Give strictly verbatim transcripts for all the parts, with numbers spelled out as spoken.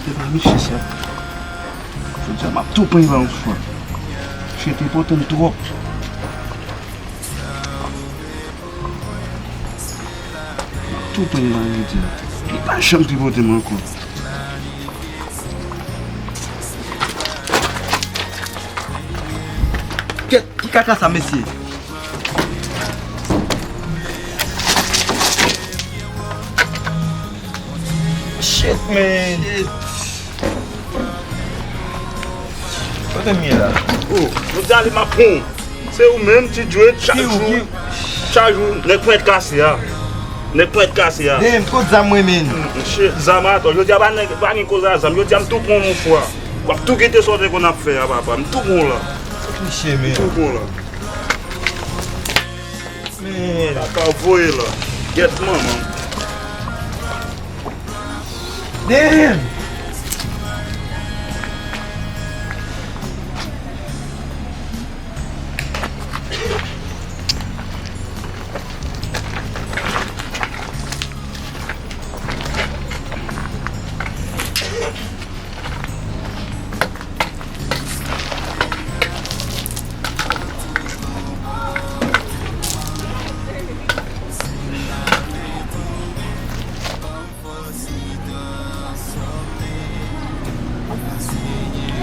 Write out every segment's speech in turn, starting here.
Se pa misye sa. Jodi a m ap tou pran l yon fwa. Misye te pote m twòp. M ap tou pran l jodi a. Li pa janm te pote m ankò. Kèt, ki kaka sa, mesye? Shit, man. Shit. Kote m ye la? Oh, jodi a li m ap pran w. Se ou menm, Ti Djwet, chak jou, chak jou, nèg ponyèt kase a. Nèg ponyèt kase a. Damn, kot zam mwen, men? Shit, zam atò. Jodi a pa nèg, pa gen koze a zam. Jodi a m tou pran w yon fwa. W ap tou kite sa w te konn ap fè a, papa. M tou pran w la. Misye, men. M tou pran w la. Men. Papa voye la. Gyèt manman. Damn!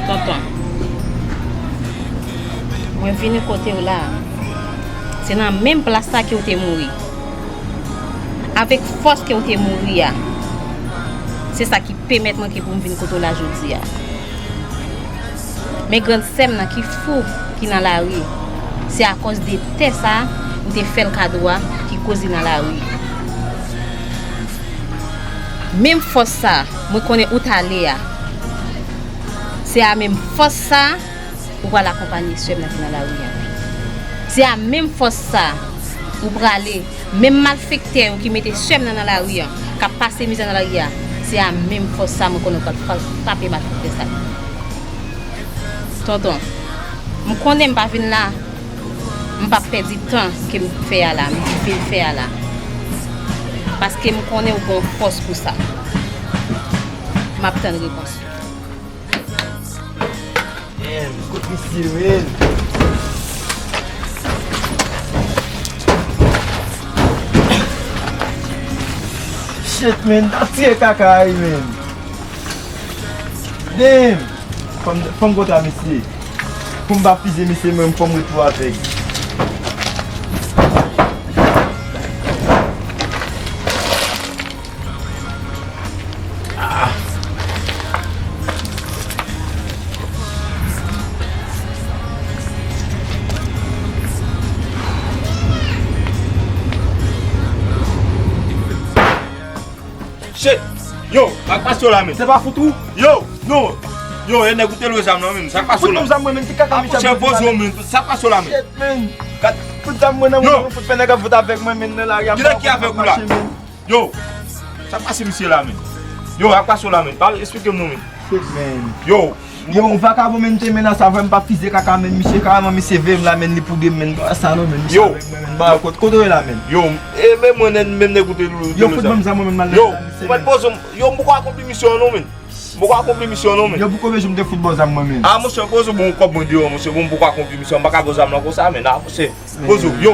Tonton, mwen vini kote w la a. Se nan menm plas la ke w te mouri. Avèk fòs ke w te mouri a, se sa ki pèmèt mwen ke pou m vin kote w la jodi a. Men grann sè m nan ki fou, ki nan lari, se akòz de tè sa a, m te fè l kado a, ki koz li nan lari. Menm fòs sa a, mwen konnen ou t ale a, se a menm fòs sa a, ou pral akonpanye sè m nan ki nan lari a. Se a menm fòs sa a, ou prale, menm malfektè yo ki mete sè m nan nan lari a, k ap pase mizè nan lari a, se a menm fòs sa a mwen konnen ou pral fra-, frape malfektè sa yo. Tonton, m konnen m pa vin la, m p ap pèdi tan ke m fè a la, m vin fè a la. Paske m konnen ou gen yon fòs pou sa. M ap tann repons ou. Damn, kot misye, men? Shit, men, t ap tiye kaka a wi, men. Damn! Fò m, fò m kontre a misye. Pou m pa fize misye, mwen, fò m ret tou avèk. Shit! Yo, sa k pase w la, men? Se pa fout ou? Yo, non. Yo, e nèg ou te lwe zam nan, men. Sa k pase w la? Fout nou zam mwen, men, ti kaka. Ah, misye, monchè, poze w, men. Sa k pase w la, men? Shit, men. Fout zam mwen nan men, fout fè nèg ap vote avèk mwen, men, nan lari a. Kilè ki avèk ou la? Yo, sa k pase misye la, men? Yo, sa k pase w la, men? Pale, eksplike m non, men. Shit, men. Yo. Yo, yon vakabon, men, te menas avè m, pa fize kaka, men, misye kareman, misye veye m la, men, li pou de m, men, pa sa non, men, misye avèk mwen, men, ba, kot, kote w ye la, men? Yo, e, men, mwen, menm nèg ou te lwe, yo, fout ban m zam mwen, men, m al nan misye, men. Yo, ou mèt poze m, yo, m poko akonpli misyon an non, men. M poko akonpli misyon non, men. Yo, pou konbyen jou m te fout ba w zam mwen, men? Ah, monchè, poze w, bon, kòb mwen deyò, monchè, bon, m poko akonpli misyon, m pa ka ba w zam nan konsa, men, ah, monchè. Poze w, yo.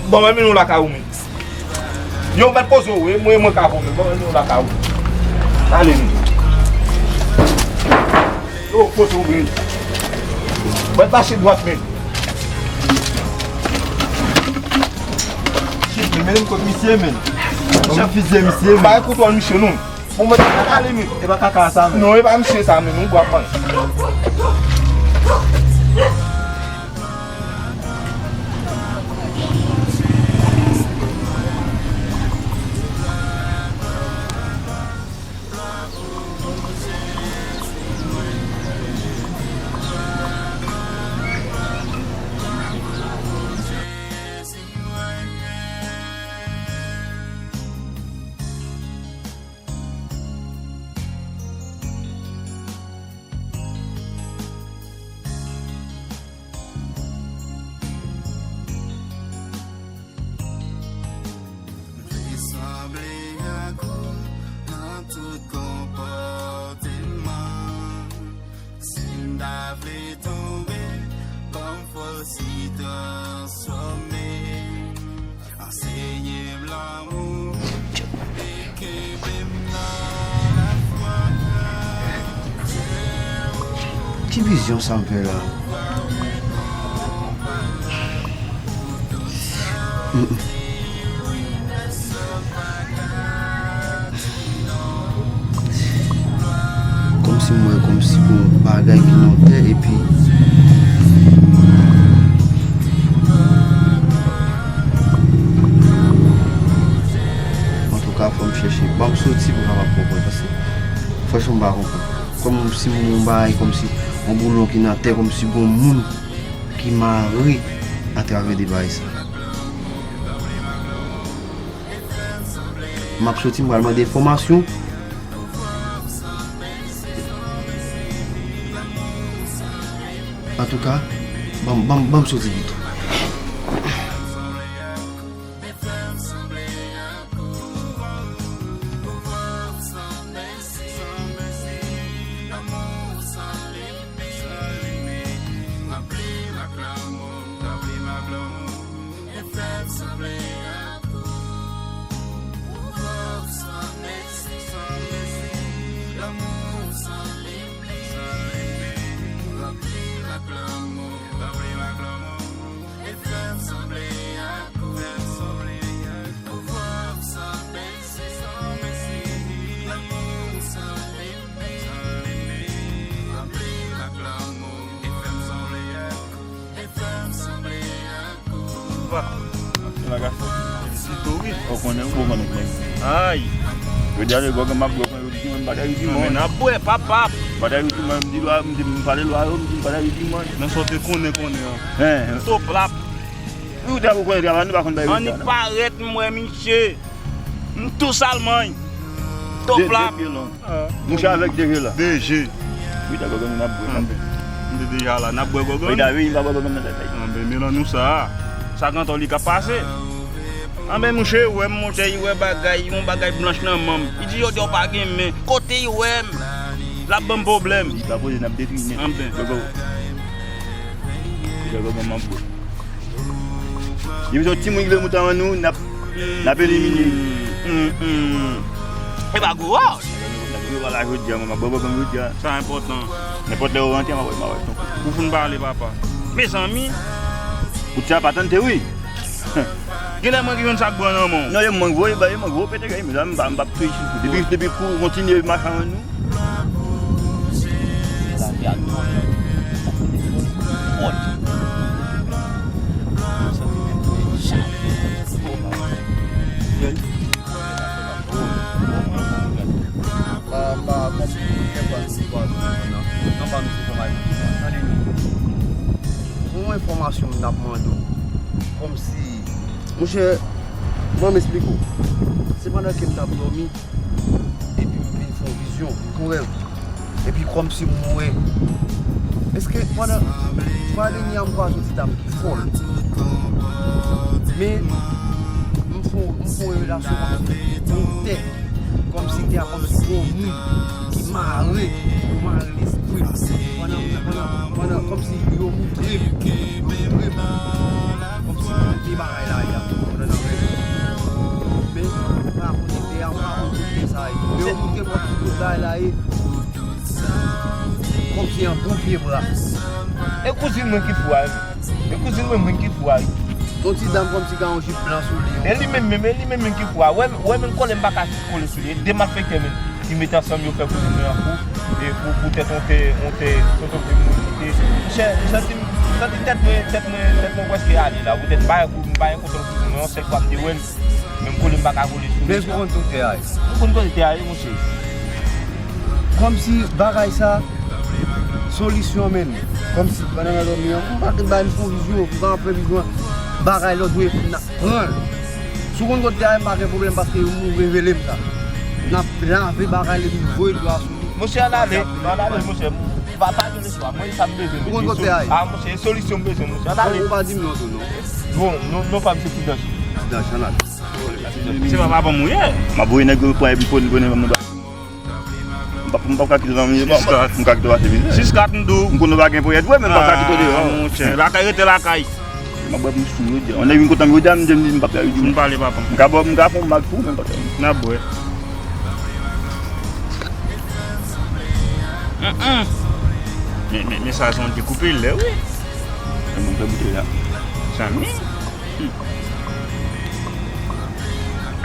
Bon, mwen mennen w lakay ou, men. Yo, mèt poze w, e mwen, mwen ka bon, men. Bon, mwen mennen w lakay ou. Ale, men. Yo, poze w, men. Mwen mache dwat, men. Shit, men, mennen m kot misye, men. Mwen fize misye, men. Bay koutwòl misye, non. Bon, mwen te ale, men. E pa kaka sa, men. Non, e pa misye sa, men. Nou bwa pran. Ki vizyon sa m fè la? Mm, mm. Kòmsi m wè kòmsi gon bagay ki nan tè epi antouka fò m chèche. Ban m soti pou m kapab konprann paske franchman m pa konprann. Kòmsi m wè yon bagay kòmsi yon boulon ki nan tè kòmsi gon moun ki mare atravè de bagay sa. M ap soti, m pral mande enfòmasyon. Antouka, ban m, ban m, ban m soti pito. Papa. Sa la ka fè? Felisite w, wi. Ou konnen, ou bon konnen mwen. Ay. Yo di ale gòg m ap bwè, mwen yo di mwen m pa ta ri di mwen. N ap bwè, papa. M pa ta ri di mwen, m di lwa, m di m pale lwa yo, m di m pa ta ri di mwen. Nan sa w te konnen, konnen an. Hen, hen. Top lap. Wi, ou ta pou konnen travay, nou pa konn bay rezilta, non? Annik parèt, m wè misye. M tou salmay. Top lap. Mouche avèk de je la. De je. Wi, dakò, granmoun ap bwè, n ap bwè. M te deja la, n ap bwè gògàn. Wi, da, wi, m pa bwè gògàn nan tèt. Anben, men lan nou sa. Sa k antò li k ap pase. Anben, mouche, wè m monte, li wè bagay, yon bagay blanch nan men m. Li di, jodi a w pa gen men. Kote li wè m? L ap ban m pwoblèm. Li pa poze, n ap detwi nèt. Anben. Gògàn. Wi, dakò, granmoun ap bwè. Depi se yon timoun ki vle moute anvan nou, n ap, n ap elimine li. Mm, mm. E pa gwo wòch. N ap rive pa la jodi a, mwen, m ap bwè bòkòn jodi a. Sa enpòtan. Nenpòt lè yo rantre, m ap, m ap, m ap. Ou fout pale, papa. Mezanmi. Kout sa pa tante, wi. Genlè mwen ki jwenn sa k bwè nan men w. Non, e mwen k voye, ba, e mwen k voye pete kay, mezanmi, m pa, m p ap touye sou kou. Depi, depi kou kontinye mache anvan nou. Yon enfòmasyon m t ap mande w. Kòmsi, monchè, ban m esplike w. Se pandan ke m t ap dòmi, epi m vin fè yon vizyon, m fè yon rèv. Epi kòmsi m wè. Èske pandan, pandan dènye a m kwaze yon ti dam ki fòl. Men, m fè, m fè yon revelasyon kòmsi yon tè. Kòmsi tè a kòmsi gon moun ki mare, yo mare lespri l. Pandan, pandan, pandan, kòmsi yo moutre m, yo moutre m. Kòmsi kote bagay la ye a, pandan n ap reve. Men, m pa konn kote a, m pa konn kote sa ye. Men yo moutre m kòmsi kote bagay la ye. Kòmsi an bon pye bra. E kouzin mwen ki fou a, wi. E kouzin mwen, mwen ki fou a, wi. Yon ti dam kòmsi gen yon jip blan sou li. E li menm menm, e li menm menm ki fou a. Wè, wè menm kole m pa ka kole sou li. E de malfektè menm ki mete ansanm yo fè kouzin mwen an fou. E pou, poutèt yon tè, yon tè, yon tè moun ki te. Monchè, m santi, m santi tèt mwen, tèt mwen, tèt mwen prèske ale la. Poutèt m pa, m pa gen kontwòl kouzin mwen, yon sèl fwa m te wè l. Menm kole m pa ka kole sou li. Men èske w konn kote a ye? M konn kote a ye, monchè. Kòmsi bagay sa, solisyon menm. Kòmsi pandan n ap dòmi an, m pa t bay m fon vizyon, m pa fè vizyon. Bagay lòt dwe n ap pran l. Si w konn kote a ye, m pa gen pwoblèm paske yo revele m sa. N ap lave bagay li, voye dlo a sou li. Monchè, ann ale, ann ale, monchè. Pa, pa gen lespwa, mwen e sa m bezwen. Ou konn kote a ye? A, monchè, e solisyon m bezwen, monchè. Ann ale. Ou pa di m non tou, non. Bon, non, non pa m se Ti Danch. Ti Danch, ann ale. Se pa papa m ou ye? M ap voye nèg yo pran epi pran, pran, pran, pran. M p ap, m p ap ka kite zanmi yo, m p ap ka kite w pase mizè. Sis kat m di w. M konnen w pa gen ponyèt vre, men m p ap ka kite w deyò. Ah, monchè, lakay rete lakay. M ap bwè pou m sou yo, yon nèg vin kontan m yo, di a m di m p ap ka, yo di m. M pale papa m. M ka bwè, m ka fè yon mag pou ou, men m p ap ka. N ap bwè. Mm, mm. Men, men, men sa se yon dekoupe lè, wi. E moun fè boutèy la. Zanmi.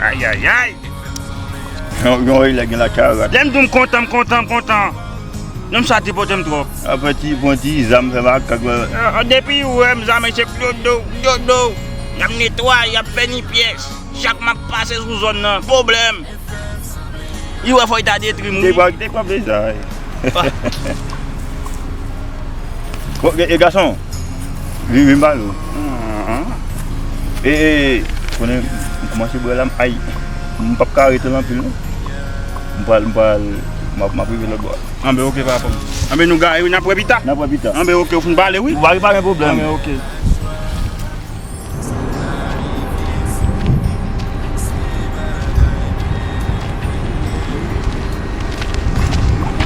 Ayayay. Yon, yon, lè gen la karat. Lè m di w m kontan, m kontan, m kontan. Nonm sa te pote m twòp. Apre ti, pran ti zam, fè makak la. Ah, depi w wè m zam se dodo, dodo. Y ap netwaye, y ap fè ni pyès. Chak m ap pase sou zòn nan, pwoblèm. Li wè fò li ta detri m, wi. Te kwa, te kwa bezay. Bon, e, e gason, vin, vin pale w. E, e, konnen, m kòmanse bwè la, ay, m p ap ka rete l anpil, non. M pral, m pral, m ap, m ap rive lòt bò. Anben, oke, papa m. Anben, nou gaye, wi, n ap wè pita. N ap wè pita. Anben, oke, ou fin pale, wi. Ou pa, pa gen pwoblèm. Anben, oke.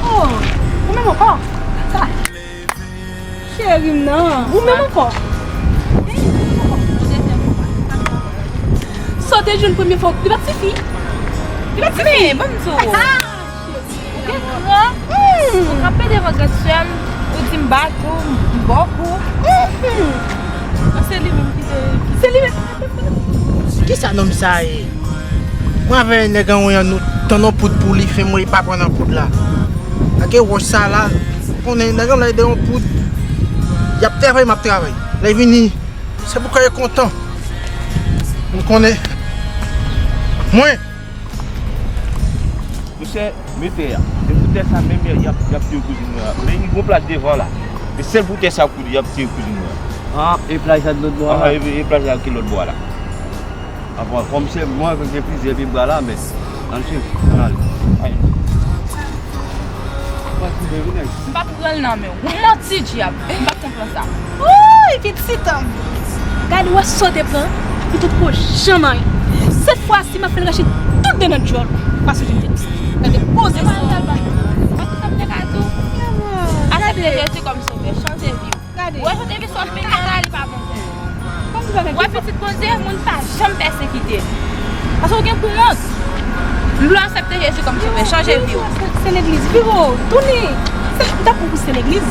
Oh, ou menm ankò? Cheri m nan, ou menm ankò? Sa w te jwenn premye fwa, li pa t sifi? Li pa t sifi? Men, ban m di w. Ou gen kran, ou kanpe devan grandsè m, ou di m bat ou, m bòk ou. An se li menm ki te. Se li menm. Kisa nonm sa ye? Mwen avè nèg an wen an nou tann yon poud pou li, fè mwen li pa pran nan poud la. Ak e wòch sa la, konnen nèg an lè de yon poud, y ap travay, m ap travay. Lè vini, se pou kè yo kontan. M konnen. Mwen, Monchè, men tè a. Se pou tè sa menm y ap, y ap tiye kouzin mwen an. Men li gon plaj devan la. E sèl pou tè sa kouri, y ap tiye kouzin mwen an. Ah, e plaj la de lòt bò a? Ah, e, e plaj la ki lòt bò a la. Ah bon, kòm se mwen ki gen plizyè pye bwa la, men ann swiv, ann ale. Ay. Ou pa t koute wi nèg. M p ap pran l nan men w. Ou manti dyab. M p ap konprann sa. Wouy, pitit an m! Gade, w wè sa w te pran? Ou potko janm anyen. Sèt fwa si m ap fè l rache tout de nan djòl ou. Paske w te di. Gade, poze sa. Mwen tout sa m te ka di w. Aksepte Jezi kòm sovè, chanje vi w. Gade. Ou wè jan w te vin sòt menm nan la, li pa bon pou ou. Ou wè pitit Bondye, moun pa janm pèsekite l. Paske w gen pou wont. M vle w aksepte Jezi kòm sovè, chanje vi w. Se legliz, vire w, tounen. Se, m ta pran pou se legliz.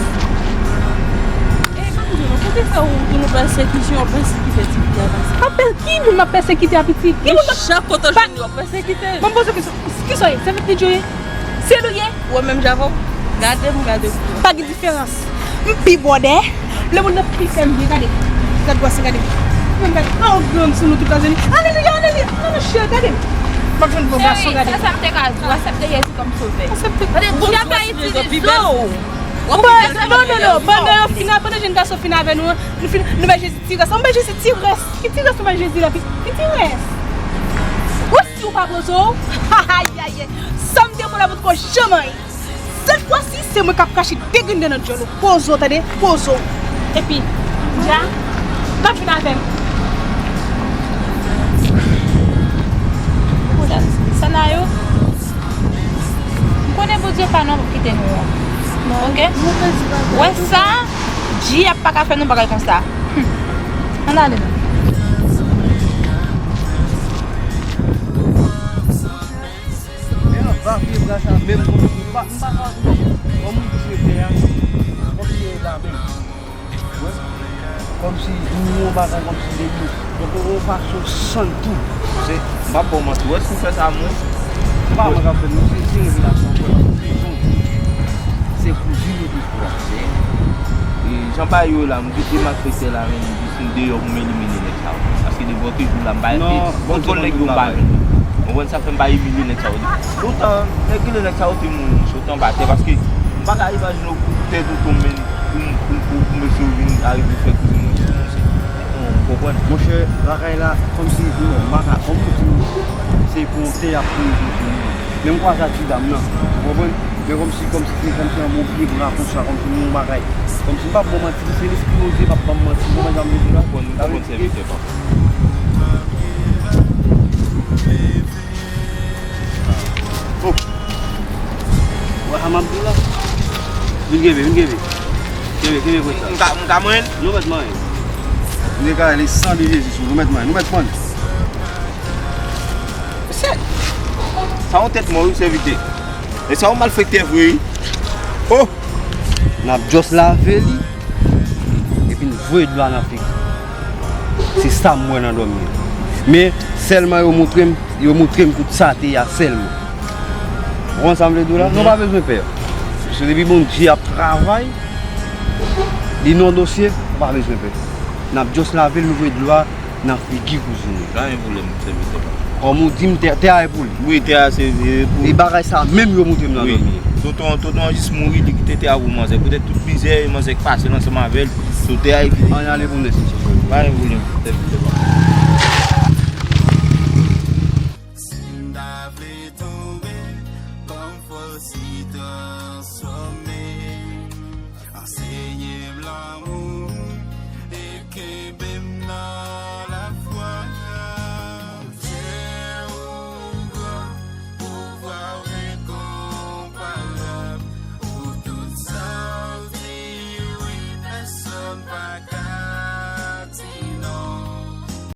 E, pa koute non, kote sa ou, ou nou pèsekisyon, w pèsekite ti fi a konsa? Apèl ki moun m ap pèsekite a pitit? Ki moun m ap. Chak kote w jwenn li, w ap pèsekite. Ban m poze w kesyon. Kisa w ye? Sèvant Lidjo w ye? Se li w ye? Ou wè menm jan avè w? Gade m, gade m. Pa gen diferans. M pi bwòdè. Lemonn nan pi fè m byen, gade. Gad gwasè, gade. Menm gade. An grann sou nou tout la zemi. Alelouya, alelouya. Non, non, chè, gade. M ap jwenn bon gason, gade. Cheri, sèl sa m te ka di w, aksepte Jezi kòm sovè. Aksepte. Gade, Bondye ap itilize w. Non, non, non. Pandan yo fin, pandan jèn gason fin avè nou an, nou fin, nou bay Jezi ti rès. Ann bay Jezi ti rès. Ki ti rès nou bay Jezi la? Ki, ki ti rès? Ou si ou pa poze w. Ayayay. Sa m te pran la potko janm anyen. Sèt fwa si, se mwen k ap krache de grenn de nan djòl ou. Poze w, tande? Poze w. Epi, dja, w ap vin avè m. Sa, sa la yo. M konnen Bondye pa nou ap kite nou an. Oke? Wè sa, dyab pa ka fè nou bagay konsa. Ann ale non. Men anba pye bra sa menm, kòmsi m pa, m pa ka, kòm moun ki sou tè a, kòmsi e la menm. Wè. Kòmsi nou yon bagay, kòmsi depi. Donk, yon fason sann tou. Se, m p ap ba w manti. Wè, si w fè sa, mwen. M pa mwen k ap fè l, non, se, se revelasyon, frè. Se kouzin ou tou, frè. Se, e, jan bagay yo la, m kite malfektè la, men, m deyò pou m elimine nèg sa yo. Paske depi yon ti jou la, m pa ete kontwòl nèg yo, m pa jwenn. Ou konprann sa fè m pa elimine nèg sa yo. Poutan, nèg ki le nèg sa yo te mouri, sot anba tè, paske m pa ka imajine w pou tèt ou tonbe, pou, pou, pou, pou mesye yo vin arive fè kouzin mwen. Ou konprann? Monchè, bagay la, kòmsi, non, m pa ka, kòm ou di, se pou yon tè y ap kouri kouzin mwen. Men m kwaze ak ti dam nan, ou konprann? Men kòmsi, kòmsi, se kòmsi yon bon pye bra konsa, kòmsi yon bagay. Kòmsi m p ap ba w manti, se lespri Bondye p ap ban m manti, ou konprann sa m vle di la? Ou konprann, ou konprann sèvitè pa m. Oh. Wè sa m ap di w la? Vin kenbe, vin kenbe. Kenbe, kenbe pwent sa. M ka, m ka manyen l? Nou mèt manyen l. Nou deklare le sang de Jésus sou, nou mèt manyen, nou mèt pran l. Mesye, sa yon tèt mò wi, sèvitè. E sa yon malfektè vre wi. Oh! N ap just lave li, epi n voye dlo a nan figi. Se sa m wè nan dòmi an. Men sèlman yo montre m, yo montre m kout sa te ye a sèlman. Ou konprann sa m vle di w la? Nou pa bezwen pè. Paske depi Bondye ap travay, li nan dosye, nou pa bezwen pè. N ap just lave l, nou voye dlo a nan figi kouzin li. Pa gen pwoblèm, sèvitè. Kòm ou di m, tè, tè a e pou li. Wi, tè a se e pou li. E bagay sa menm yo montre m nan dòmi an. Tonton, tonton an jis mouri, li kite tè a pou manzè. Poutèt tout mizè manzè k pase l ansanm avè l, sou tè a e pou li. Ann ale pou n lèse chèche. Pa gen pwoblèm, sèvitè.